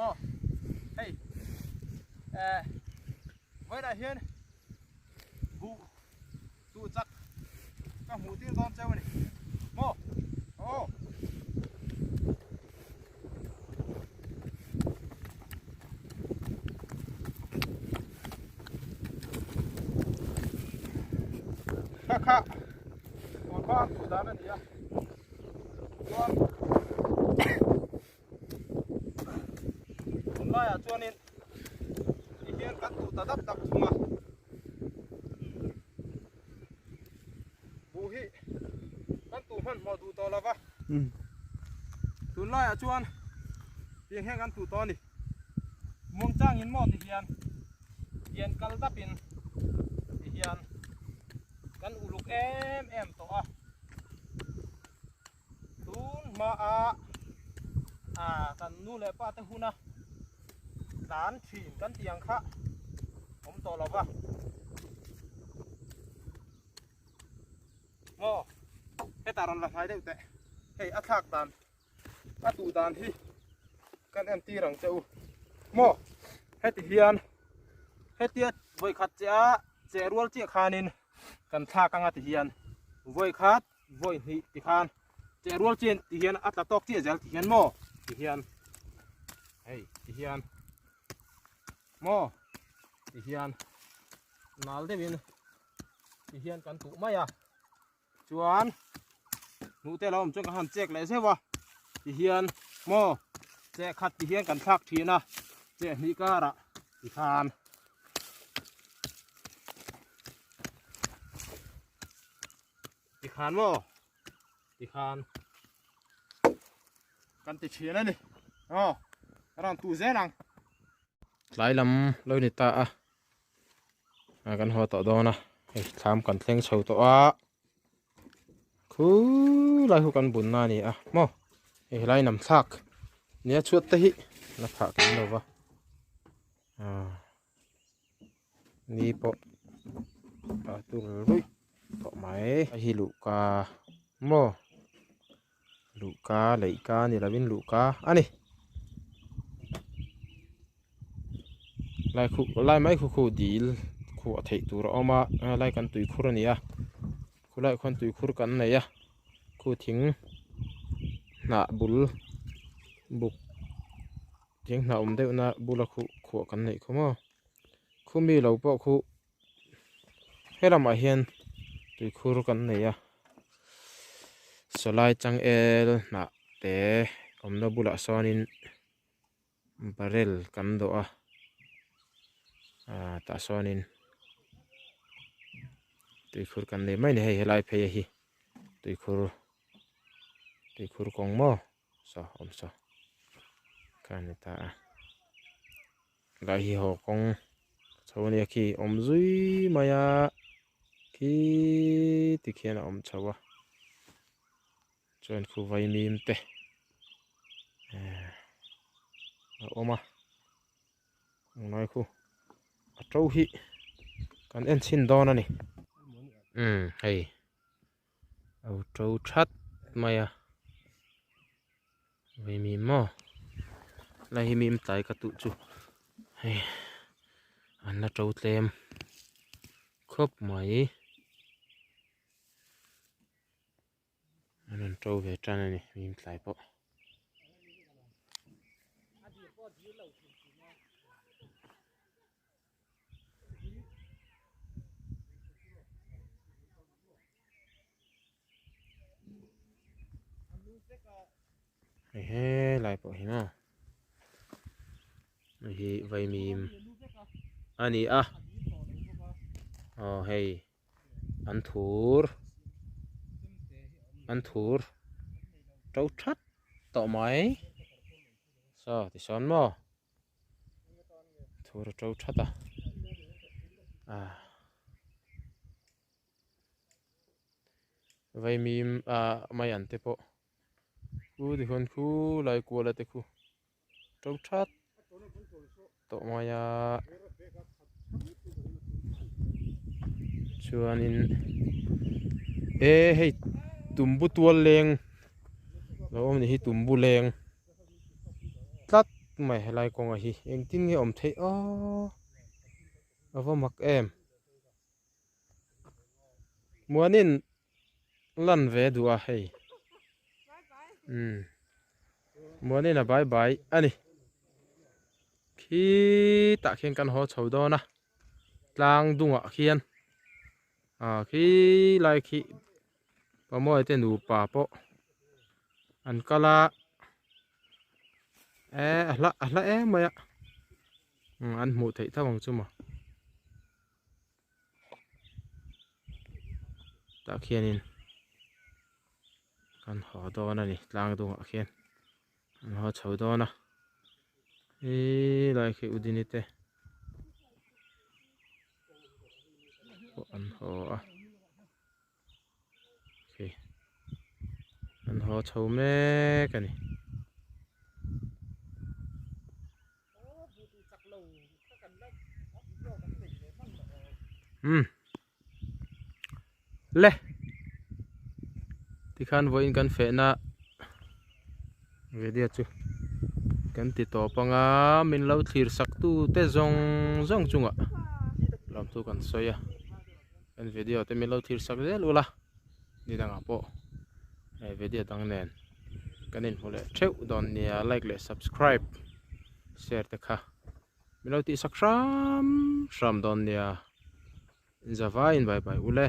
Aw hei eh vawiinah hian buh tuh chak ka hmuh tir dawn cheu a ni maw aw. Kha kha tun hma an tuh dan a ni a chuan tunlaiah chuanin ti hian kan tuh ta dap dap thung a buh hi kan tuh hmanhmawh duh tawh lo va tunlaiah chuan tiang hian kan tuh tawh a ni muangchangin maw ti hian tian kal dapin ti hian kan uluk em em tawh a. Tun hmaa ah kan nu leh pa te huna tlan thin kan tih ang kha awm tawh lo va. Maw hetah rawn la hnai deuh teh hei a thlak dan a tuh dan hi kan entir ang che u maw heti hian hetia vawikhat che a che rual chiah khanin kan thlak anga ti hian vawikhat vawi hnih ti khan cheh rual chian ti hian a tla tawk chiah zel ti hian maw ti hian hei ti hian maw ti hian nal deuhin ti hian kan tuh mai a chuan hmuh te lo awm chuan kan han chek leh zeuh a ti hian maw cheh khat ti hian kan thlak thin a cheh hnih karah ti khan. Tikhan maw? Tikhan kan ti thin a ni. Aw, ran tu zel ang. Tlai lam lo ni ta a, a kan haw tawh dawn a, hei thlam kan thleng chho tawh a, khu lai hu kan bunna a ni a maw, hei helai nam thlak nia chhuat te hi la phah kan lo va, ah. Ni pawh a tur ruih tawh mai. Hei hi luhka maw luhka leihka ni lovin luhka a ni. Lai khu lai mai khu khu dil khuah theih tur a awm a helai kan tuikhur a ni a khulaiah khuan tuikhur kan nei a khu thing hnah bul buk. Thing hnah awm deuh na bula khuh khuah kan neih khaw maw khumi lo pawh khu helamah hian tuikhur kan nei a sawlai changel hnah te awmna bulah sawnin barrel kan dawh a ah tah sawnin tuikhur kan nei mai a ni hei helai phei hi tuikhur tuikhur kawng maw. Saw awm saw kha a ni ta a lai hi haw kawng chho a nia khi awm zui mai a khi tikhian a awm chho a chuan khu vaimim te eh a awm a tunlai khu a to hi kan en chhin dawn a ni umm hei. Lo to that mai a vaimim maw lai hi mim tlai ka tuh chu hei an la to tlem khawp mai an rawn to ve tan a ni mim tlai pawh. Hei helai pawh hi maw hei hi vaimim a ni a aw hei an thur an thur to that tawh mai saw tisawn maw. Thur a to that a ah vaimim ah mai an te pawh khu tikhuan khu lai kual a te khu to that tawh mai a chuanin e hei tumbu tual leng lo awm ni hi tumbu leng tlat. mai helai kawnga hi engtin nge awm theih aw a va mak em muanin lan ve duh a hei umm muanin a bye bye a ni khitah khian kan haw chho dawn a tlang dungah khian ah khilai khi pamawi te nupa pawh an kal a eh a hla a hla em mai a an hmuh theih tho ang chu maw tah khianin kan haw dawn a ni tlang dungah khian an haw chho dawn a helai khi Udini te pawh an haw a khi an haw chho mek a ni. Umm le tikhan vawiin kan fehna video chu kan ti tawp anga min lo thlir sak tu te zawng zawng chungah lawmthu kan sawi a kan video te min lo thlir sak zel ula ni dangah pawh he video dang nen kan inhmu leh theuh dawn nia like leh subscribe share te kha min lo tihsak hram hram dawn nia. Zavaiin bye bye ule.